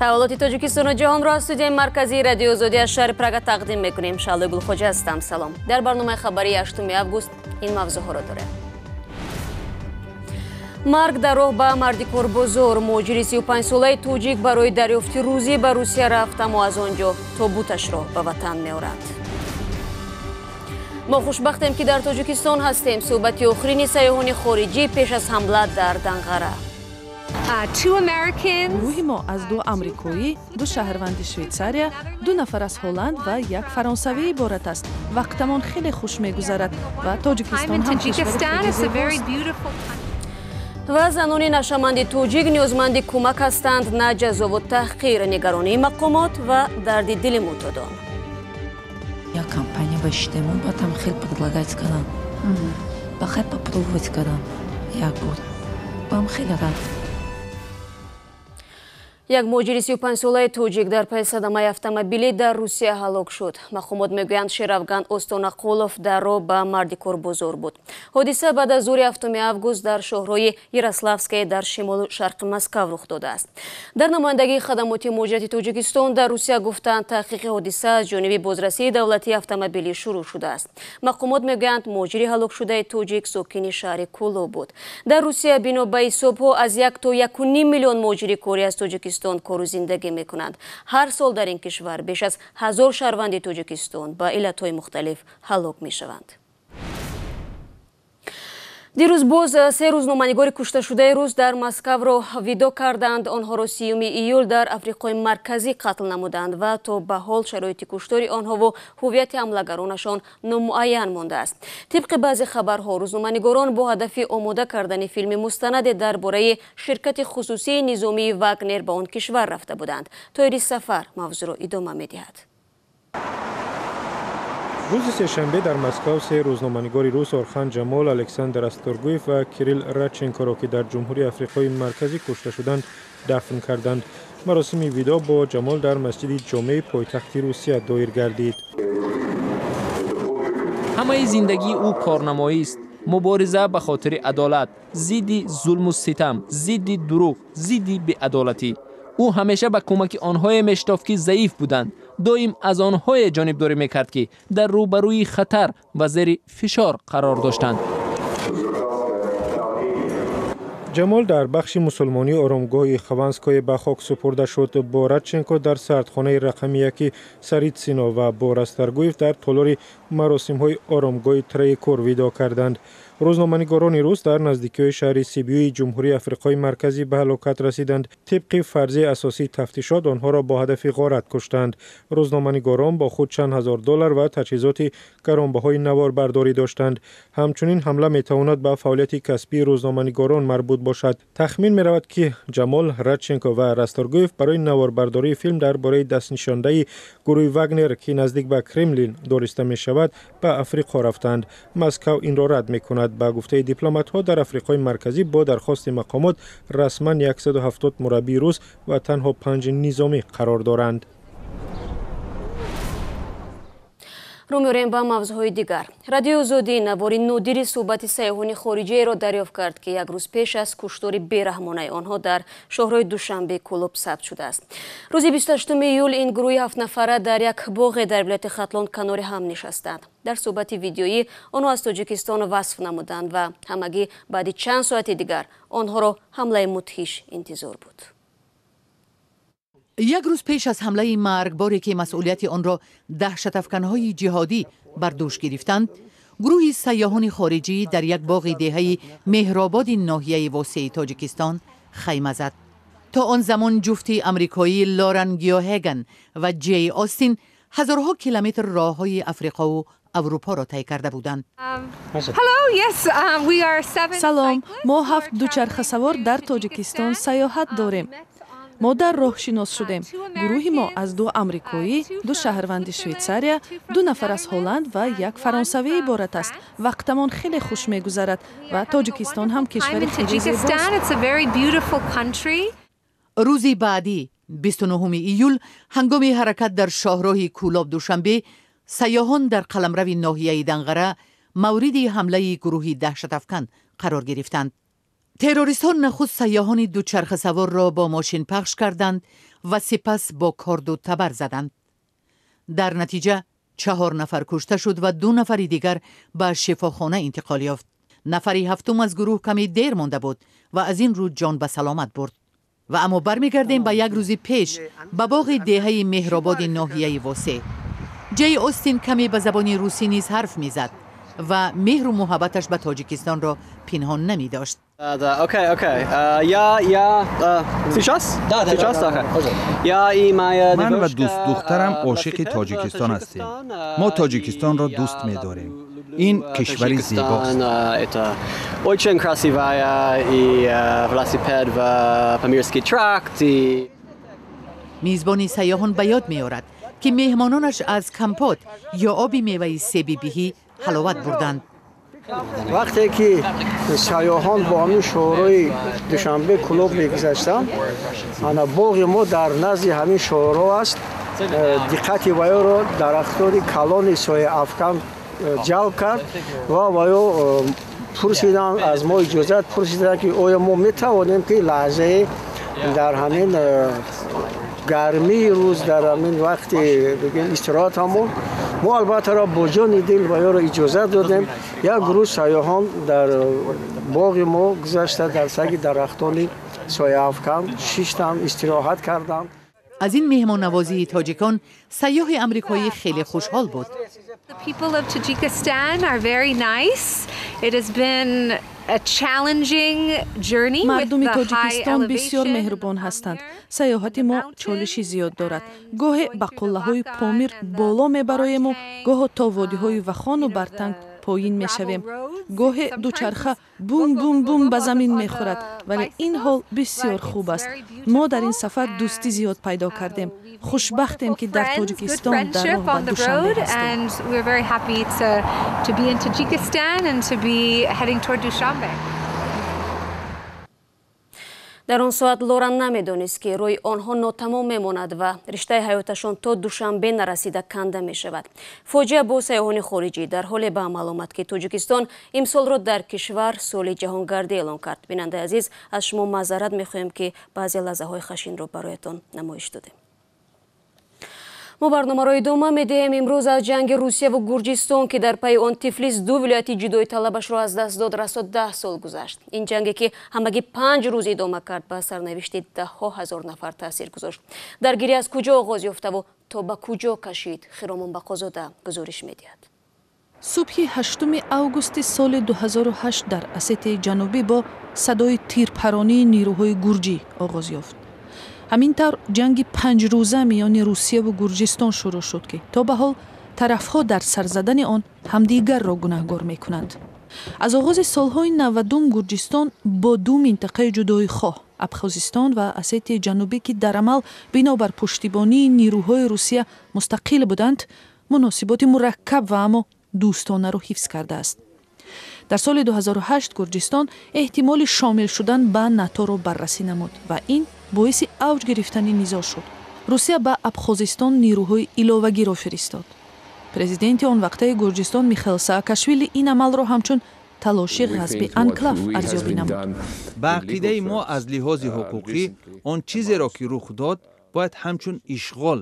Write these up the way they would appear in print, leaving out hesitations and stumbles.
Таҳаввулоти Тоҷикистону ҷаҳонро аз студияи марказии Радиои Озодӣ аз шаҳри Прага тақдим мекунем. Шаҳлои Гулхоҷа ҳастам. Салом. Дар барномаи хабарии 8 август ин мавзӯъҳоро дорем. Марг дар роҳ ба мардикорбозор. Муҳоҷири 35-солаи тоҷик барои дарёфти рӯзӣ ба Русия рафт, аммо аз он ҷо тобуташро ба ватан меоранд. Мо хушбахтем, ки дар Тоҷикистон ҳастем. Суҳбати охирини сайёҳони хориҷӣ пеш аз ҳамла дар Данғара. Гурӯҳи мо аз ду амрикоӣ, ду шаҳрванди Швейтсария, ду нафар аз Ҳолланд ва як фаронсавӣ иборат аст. Вақтамон хеле хуш мегузарад ва Тоҷикистон ҳам кишвари хеле зебост. Ва занони нашъаманди тоҷик ниёзманди кӯмак ҳастанд, на ҷазову таҳқир. Нигаронии мақомот ва дарди дили мӯътодон. Як компания ба шидему, баъдам хел предлагать кардам, ба хай попробовать кардам як бор, бам хеле рафт. Як муҳоҷири 35-солаи тоҷик дар пайи садамаи автомобилӣ дар Русия ҳалок шуд. Мақомот мегӯянд, Шерафган Остонақулов дар роҳ ба мардикорбозор буд. Ҳодиса баъд аз зуҳри 7 август дар шоҳроҳи Ярославская дар шимолу шарқи Москав рух додааст. Дар намояндагии хадамоти муҳоҷирати Тоҷикистон дар Русия гуфтанд, таҳқиқи ҳодиса аз ҷониби бозрасии давлатии автомобилӣ шурӯъ шудааст. Мақомот мегӯянд, муҳоҷири ҳалокшудаи тоҷик сокини шаҳри Кӯлоб буд. Дар Русия бино ба ҳисобҳо аз 1 то 1,5 миллион муҳоҷири корӣ аз Тоҷикистон кору зиндагӣ мекунанд. Ҳар сол дар ин кишвар беш аз 1000 шаҳрванди Тоҷикистон ба иллатҳои мухталиф ҳалок мешаванд. Дирӯз боз се рӯзноманигори кушташудаи рус дар Москавро видоъ карданд. Онҳоро 30 июл дар Африқои Марказӣ қатл намуданд ва то ба ҳол шароити куштори онҳову ҳуввияти ҳамлагаронашон номуайян мондааст. Тибқи баъзе хабарҳо, рӯзноманигорон бо ҳадафи омода кардани филми мустанаде дар бораи ширкати хусусии низомии Вагнер ба он кишвар рафта буданд. Тоҳири Сафар мавзӯъро идома медиҳад. Рӯзи сешанбе дар Москав се рӯзноманигори рус, Орхан Ҷамол, Александр Расторгуев ва Кирилл Радченкоро, ки дар Ҷумҳурии Африқои Марказӣ кушта шуданд, дафн карданд. Маросими видоъ бо Ҷамол дар масҷиди ҷомеи пойтахти Русия доир гардид. Ҳамаи зиндагии ӯ корнамоист, мубориза ба хотири адолат, зидди зулму ситам, зидди дурӯғ, зидди беадолатӣ. Ӯ ҳамеша ба кӯмаки онҳое мешитофт, ки заиф буданд, доим аз онҳое ҷонибдорӣ мекард, ки дар рӯбарӯи хатар ва зери фишор қарор доштанд. Ҷамол дар бахши мусулмонии оромгоҳи Хованское ба хок супурда шуд. Бо Радченко дар сардхонаи рақами яки Саритсино ва бо Расторгуев дар толори маросимҳои оромгоҳи Троекур видоъ карданд. Рӯзноманигорони рус дар наздикиҳои шаҳри Сибиюи Ҷумҳурии Африқои Марказӣ ба ҳалокат расиданд. Тибқи фарзияи асосии тафтишот, онҳоро бо ҳадафи ғорат куштанд. Рӯзноманигорон бо худ чанд ҳазор доллар ва таҷҳизоти гаронбаҳои наворбардорӣ доштанд. Ҳамчунин ҳамла метавонад ба фаъолияти касбии рӯзноманигорон марбут бошад. Тахмин меравад, ки Ҷамол, Радченко ва Расторгуев барои наворбардории филм дар бораи дастнишондаи гурӯҳи Вагнер, ки наздик ба Кремлин дониста мешавад, ба Африқо рафтанд. Москав инро рад мекунад. Ба гуфтаи дипломатҳо, дар Африқои Марказӣ бо дархости мақомот расман 170 мураббии рус ва танҳо панҷ низомӣ қарор доранд. Рӯ меорем ба мавзӯъҳои дигар. Радиои Озодӣ навори нодири суҳбати сайёҳони хориҷиеро дарёфт кард, ки як рӯз пеш аз куштори бераҳмонаи онҳо дар шоҳроҳи Душанбе Кӯлоб сабт шудааст. Рӯзи 28 июл ин гурӯҳи ҳафтнафара дар як боғе дар вилояти Хатлон канори ҳам нишастанд. Дар суҳбати видеоӣ онҳо аз Тоҷикистон васф намуданд ва ҳамагӣ баъди чанд соати дигар онҳоро ҳамлаи мудҳиш интизор буд. Як рӯз пеш аз ҳамлаи маргборе, ки масъулияти онро даҳшатафканҳои ҷиҳодӣ бар дӯш гирифтанд, гурӯҳи сайёҳони хориҷӣ дар як боғи деҳаи Меҳрободи ноҳияи Восеи Тоҷикистон хайма зад. То он замон ҷуфти амрикоӣ Лоран Геогеган ва Ҷей Остин ҳазорҳо километр роҳҳои Африқову Аврупоро тай карда буданд. Салом, мо ҳафт дучархасавор дар Тоҷикистон сайёҳат дорем. Мо дар роҳ шинос шудем. Гурӯҳи мо аз ду амрикоӣ, ду шаҳрванди Швейтсария, ду нафар аз Ҳолланд ва як фаронсавӣ иборат аст. Вақтамон хеле хуш мегузарад ва Тоҷикистон ҳам кишвари хеле зебост. Рӯзи баъдӣ, 29 июл, ҳангоми ҳаракат дар шоҳроҳи Кӯлоб Душанбе, сайёҳон дар қаламрави ноҳияи Данғара мавриди ҳамлаи гурӯҳи даҳшатафкан қарор гирифтанд. Террористҳо нахуст сайёҳони дучархасаворро бо мошин пахш карданд ва сипас бо корду табар заданд. Дар натиҷа 4 нафар кушта шуд ва 2 нафари дигар ба шифохона интиқол ёфт. Нафари ҳафтум аз гурӯҳ каме дер монда буд ва аз ин рӯ ҷон ба саломат бурд. Ва аммо бармегардем ба як рӯзи пеш, ба боғи деҳаи Меҳрободи ноҳияи Восеъ. Ҷей Остин каме ба забони русӣ низ ҳарф мезад ва меҳру муҳаббаташ ба Тоҷикистонро пинҳон намедошт. Ман ва дӯстдухтарам ошиқи Тоҷикистон ҳастем. Мо Тоҷикистонро дӯст медорем. Ин кишвари зебост. Мизбони сайёҳон ба ёд меорад, ки меҳмононаш аз компот ё оби меваи себи биҳӣ ҳаловат бурданд. Вақте ки сайёҳон бо ҳамин шоҳрои Душанбе Кӯлоб мегузаштанд, ана боғи мо дар назди ҳамин шоҳро аст. Диққати ваёро дарахтони калони сояафкан ҷалб кард ва ваё пурсиданд, аз мо иҷозат пурсиданд, ки оё мо метавонем, ки лаҳзае дар ҳамин гармии рӯз, дар ҳамин вақти истироҳатамон, мо албатта бо ҷони дил ваёро иҷозат додем. Як гурӯҳ сайёҳон дар боғи мо гузашта, дар саги дарахтони сояафкан шиштанд, истироҳат карданд. Аз ин меҳмоннавозии тоҷикон сайёҳи амрикоӣ хеле хушҳол буд. Мардуми Тоҷикистон бисёр меҳрубон ҳастанд. Сайёҳати мо чолиши зиёд дорад. Гоҳе ба қуллаҳои Помир боло мебароему гоҳо то водиҳои Вахону Бартанг поин мешавем. Гоҳе дучарха бум бум бум ба замин мехӯрад, вале ин ҳол бисёр хуб аст. Мо дар ин сафар дӯстӣ зиёд пайдо кардем. Хушбахтем, ки дар Тоҷикистон дар роҳ ба Душанбе ҳастем. Дар он соат Лора намедонист, ки рӯи онҳо нотамом мемонад ва риштаи ҳаёташон то Душанбе нарасида канда мешавад. Фоҷиа бо сайёҳони хориҷӣ дар ҳоле ба амал омад, ки Тоҷикистон имсолро дар кишвар соли ҷаҳонгардӣ эълон кард. Бинандаи азиз, аз шумо маъзарат мехоҳем, ки баъзе лаҳзаҳои хашинро бароятон намоиш додем. Мо барномаро идома медиҳем. Имрӯз аз ҷанги Русия ва Гурҷистон, ки дар пайи он Тифлис 2 вилояти ҷудоиталабашро аз даст дод, расо 10 сол гузашт. Ин ҷанге, ки ҳамагӣ 5 рӯз идома кард, ба сарнавишти даҳҳо ҳазор нафар таъсир гузошт. Даргирӣ аз куҷо оғоз ёфтаву то ба куҷо кашид? Хиромон Бақозода гузориш медиҳад. Субҳи 8 августи соли 2008 дар Осетияи Ҷанубӣ бо садои тирпаронии нирӯҳои гурҷӣ оғоз ёфт. Ҳамин тавр ҷанги 5-рӯза миёни Русияву Гурҷистон шурӯъ шуд, ки то ба ҳол тарафҳо дар сарзадани он ҳамдигарро гунаҳгор мекунанд. Аз оғози солҳои 90 Гурҷистон бо 2 минтақаи ҷудоихоҳ, Абхозистон ва Осетияи Ҷанубӣ, ки дар амал бинобар пуштибонии нирӯҳои Русия мустақил буданд, муносиботи мураккаб ва аммо дӯстонаро ҳифз кардааст. Дар соли 2008 Гурҷистон эҳтимоли шомил шудан ба НАТОро баррасӣ намуд ва ин боиси авҷ гирифтани низоъ шуд. Русия ба Абхозистон нирӯҳои иловагиро фиристод. Президенти он вақтаи Гурҷистон Михаил Саакашвили ин амалро ҳамчун талоши ғасби анклав арзёбӣ намуд. Ба ақидаи мо аз лиҳози ҳуқуқӣ он чизеро, ки рух дод, бояд ҳамчун ишғол,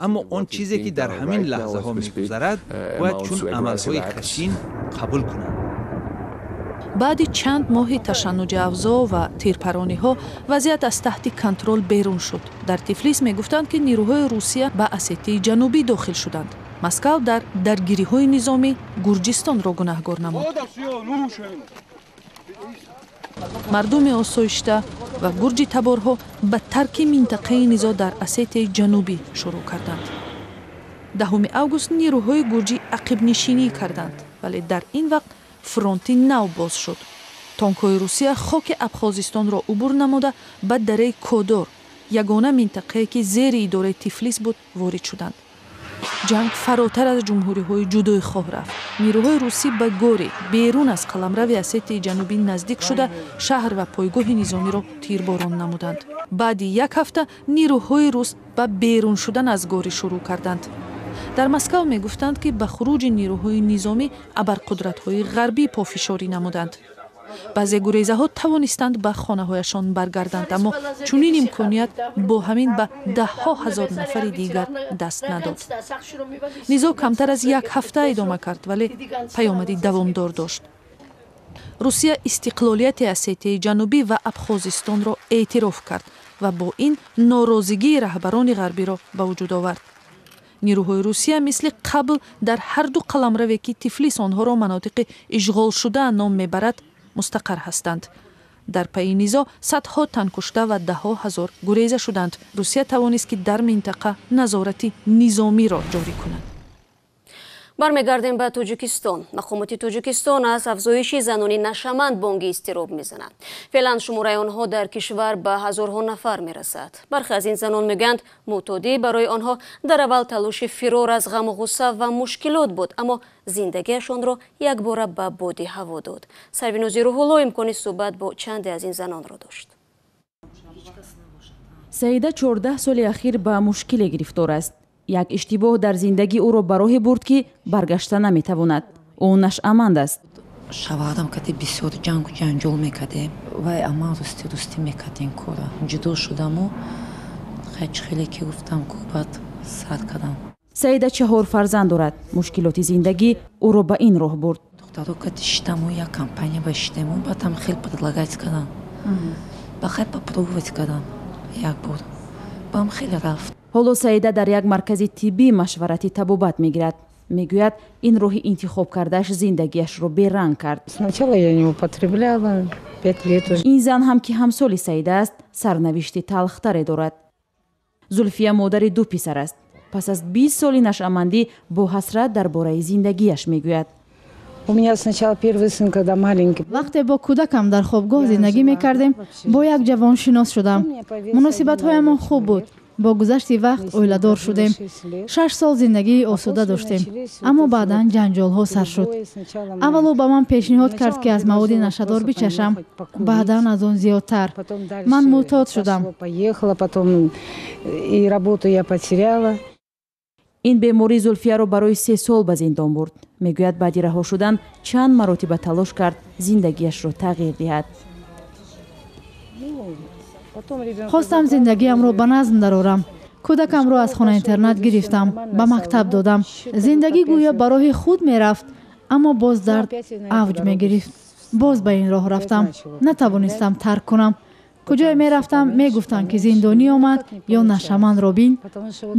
аммо он чизе, ки дар ҳамин лаҳзаҳо мегузарад, бояд чун амалҳои хашин қабул кунанд. Баъди чанд моҳи ташаннуҷи авзоъ ва тирпарониҳо вазъият аз таҳти контрол берун шуд. Дар Тифлис мегуфтанд, ки нирӯҳои Русия ба Осетияи Ҷанубӣ дохил шуданд. Москав дар даргириҳои низомӣ Гурҷистонро гунаҳгор намуд. Мардуми осоишта ва гурҷи таборҳо ба тарки минтақаи низоъ дар Осетияи Ҷанубӣ шурӯъ карданд. 10 август нирӯҳои гурҷӣ ақибнишинӣ карданд, вале дар ин вақт фронти нав боз шуд. Танкҳои Русия хоки Абхозистонро убур намуда ба дараи Кодор, ягона минтақае, ки зери идораи Тифлис буд, ворид шуданд. Ҷанг фаротар аз ҷумҳуриҳои ҷудоихоҳ рафт. Нирӯҳои русӣ ба Гори, берун аз қаламрави Осетияи Ҷанубӣ наздик шуда, шаҳр ва пойгоҳи низомиро тирборон намуданд. Баъди як ҳафта нирӯҳои рус ба берун шудан аз Гори шурӯъ карданд. Дар Москав мегуфтанд, ки ба хуруҷи нирӯҳои низомӣ абарқудратҳои ғарбӣ пофишорӣ намуданд. Баъзе гурезаҳо тавонистанд ба хонаҳояшон баргарданд, аммо чунин имконият бо ҳамин ба даҳҳо ҳазор нафари дигар даст надод. Низоъ камтар аз як ҳафта идома кард, вале паёмади давомдор дошт. Русия истиқлолияти Осетияи Ҷанубӣ ва Абхозистонро эътироф кард ва бо ин норозигии раҳбарони ғарбиро ба вуҷуд овард. Нирӯҳои Русия мисли қабл дар ҳарду қаламраве, ки Тифлис онҳоро манотиқи ишғолшуда ном мебарад, мустақар ҳастанд. Дар пайи низоъ садҳо тан кушта ва даҳҳо ҳазор гуреза шуданд. Русия тавонист, ки дар минтақа назорати низомиро ҷорӣ кунад. Бармегардем ба Тоҷикистон. Мақомоти Тоҷикистон аз афзоиши занони нашъаманд бонги изтироб мезананд. Феълан шумораи онҳо дар кишвар ба ҳазорҳо нафар мерасад. Бархе аз ин занон мегӯянд, мӯътодӣ барои онҳо дар аввал талоши фирор аз ғаму ғусса ва мушкилот буд, аммо зиндагиашонро якбора ба боди ҳаво дод. Сарвинози Рӯҳулло имкони суҳбат бо чанде аз ин занонро дошт. Саида 14 соли ахир ба мушкиле гирифтор аст. Як иштибоҳ дар зиндагӣ ӯро ба роҳе бурд, ки баргашта наметавонад. Ӯ нашъаманд аст. Шавҳарам кати бисёр ҷангу ҷанҷол мекардем. Вай аман русти рустӣ мекард ин кора. Ҷудо шудаму хеч хеле ки гуфтам, ку баъд сар кардам. Саида чаҳор фарзанд дорад. Мушкилоти зиндагӣ ӯро ба ин роҳ бурд. Духтаро кати шидаму як компания ба шидему, баъдам хел предлагать кардам. Ба хай попробовать кардам як бор. Бам хеле рафт. Ҳоло Саида дар як маркази тиббӣ машварати табобат мегирад. Мегӯяд, ин роҳи интихоб кардааш зиндагиашро беранг кард. Сначала я не употребляла, 5 лет уже. Ин зан ҳам, ки ҳамсоли Саида аст, сарнавишти талхтаре дорад. Зулфия модари ду писар аст. Пас аз 20 соли нашъамандӣ бо ҳасрат дар бораи зиндагиаш мегӯяд. У меня сначала первый сын, когда маленький. Вақте бо кӯдакам дар хобгоҳ зиндагӣ мекардем, бо як ҷавон шинос шудам. Муносибатҳоямон хуб буд. Бо гузашти вақт оиладор шудем. 6 сол зиндагии осуда доштем, аммо баъдан ҷанҷолҳо сар шуд. Аввал ӯ ба ман пешниҳод кард, ки аз маводи нашъадор бичашам, баъдан аз он зиёдтар. Ман мӯътод шудам. Поехала, потом и работу я потеряла. Ин беморӣ Зулфияро барои 3 сол ба зиндон бурд. Мегӯяд, баъди раҳо шудан чанд маротиба талош кард зиндагиашро тағйир диҳад. Хостам зиндагиамро ба назм дарорам. Кӯдакамро аз хона-интернат гирифтам, ба мактаб додам. Зиндагӣ гӯё ба роҳи худ мерафт, аммо боз дард авҷ мегирифт. Боз ба ин роҳ рафтам, натавонистам тарк кунам. Куҷое мерафтам, мегуфтанд, ки зиндонӣ омад ё нашъамандро бин.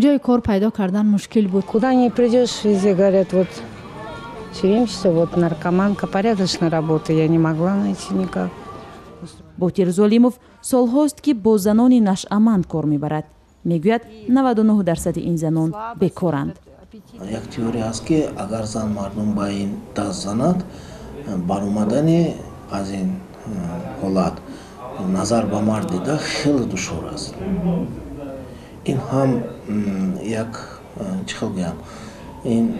Ҷои кор пайдо кардан мушкил буд. Куда ни придешь, везде говорят, вот тюремщица, вот наркоманка. Порядочной работы я не могла найти никак. Ботир Золимов солҳост, ки бо занони нашъаманд кор мебарад. Мегӯяд, 99 дарсади ин занон бекоранд. Як теория ҳаст, ки агар зан мардум ба ин даст занад, баромадани аз ин ҳолат назар ба мард дида хеле душвор аст. Ин ҳам як, чӣ хел гӯям, ин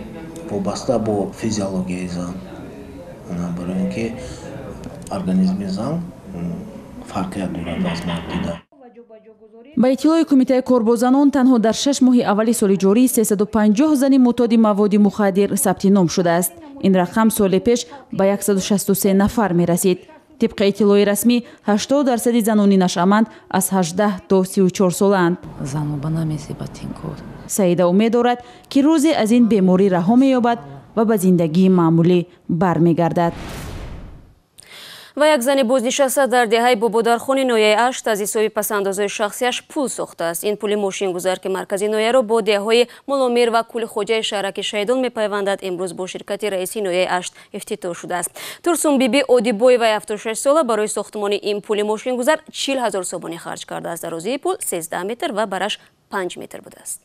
вобаста бо физиологияи зан, барои ин ки организми зан фарқият дорад аз мард дида. Ба иттилои Кумитаи кор бо занон, танҳо дар 6 моҳи аввали соли ҷорӣ 350 зани мӯътоди маводи мухаддир сабти ном шудааст. Ин рақам соли пеш ба 163 нафар мерасид. Тибқи иттилои расмӣ, 80 дарсади занони нашъаманд аз 18 то 34 солаанд. Заноба намезебад ин кор. Саида умед дорад, ки рӯзе аз ин беморӣ раҳо меёбад ва ба зиндагии маъмулӣ бармегардад. Ва як зани бознишаста дар деҳаи Бободархони ноҳияи Ашт аз ҳисоби пасандозҳои шахсияш пул сохтааст. Ин пули мошингузар, ки маркази ноҳияро бо деҳаҳои Муломир ва Кӯлихоҷаи шаҳраки Шаҳидон мепайвандад, имрӯз бо ширкати раиси ноҳияи Ашт ифтитоҳ шудааст. Турсунбиби Одибоеваи 76 сола барои сохтмони ин пули мошингузар 40 000 сомонӣ харҷ кардааст. Дарозии пул 13 метр ва бараш 5 метр будааст.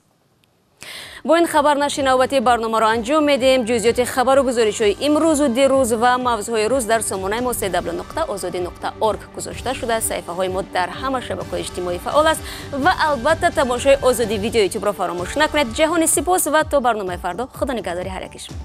Бо ин хабар нашри навбатии барномаро анҷом медиҳем. Ҷузъиёти хабару гузоришҳои имрӯзу дирӯз ва мавзӯъҳои рӯз дар сомонаи мо cw.ozodi.org гузошта шудааст. Саҳифаҳои мо дар ҳама шабакаҳои иҷтимоӣ фаъол аст ва албатта тамошои Озодӣ Видео Ютубро фаромӯш накунед. Ҷаҳони сипос ва то барномаи фардо, худо нигаҳдори ҳар яки шумо.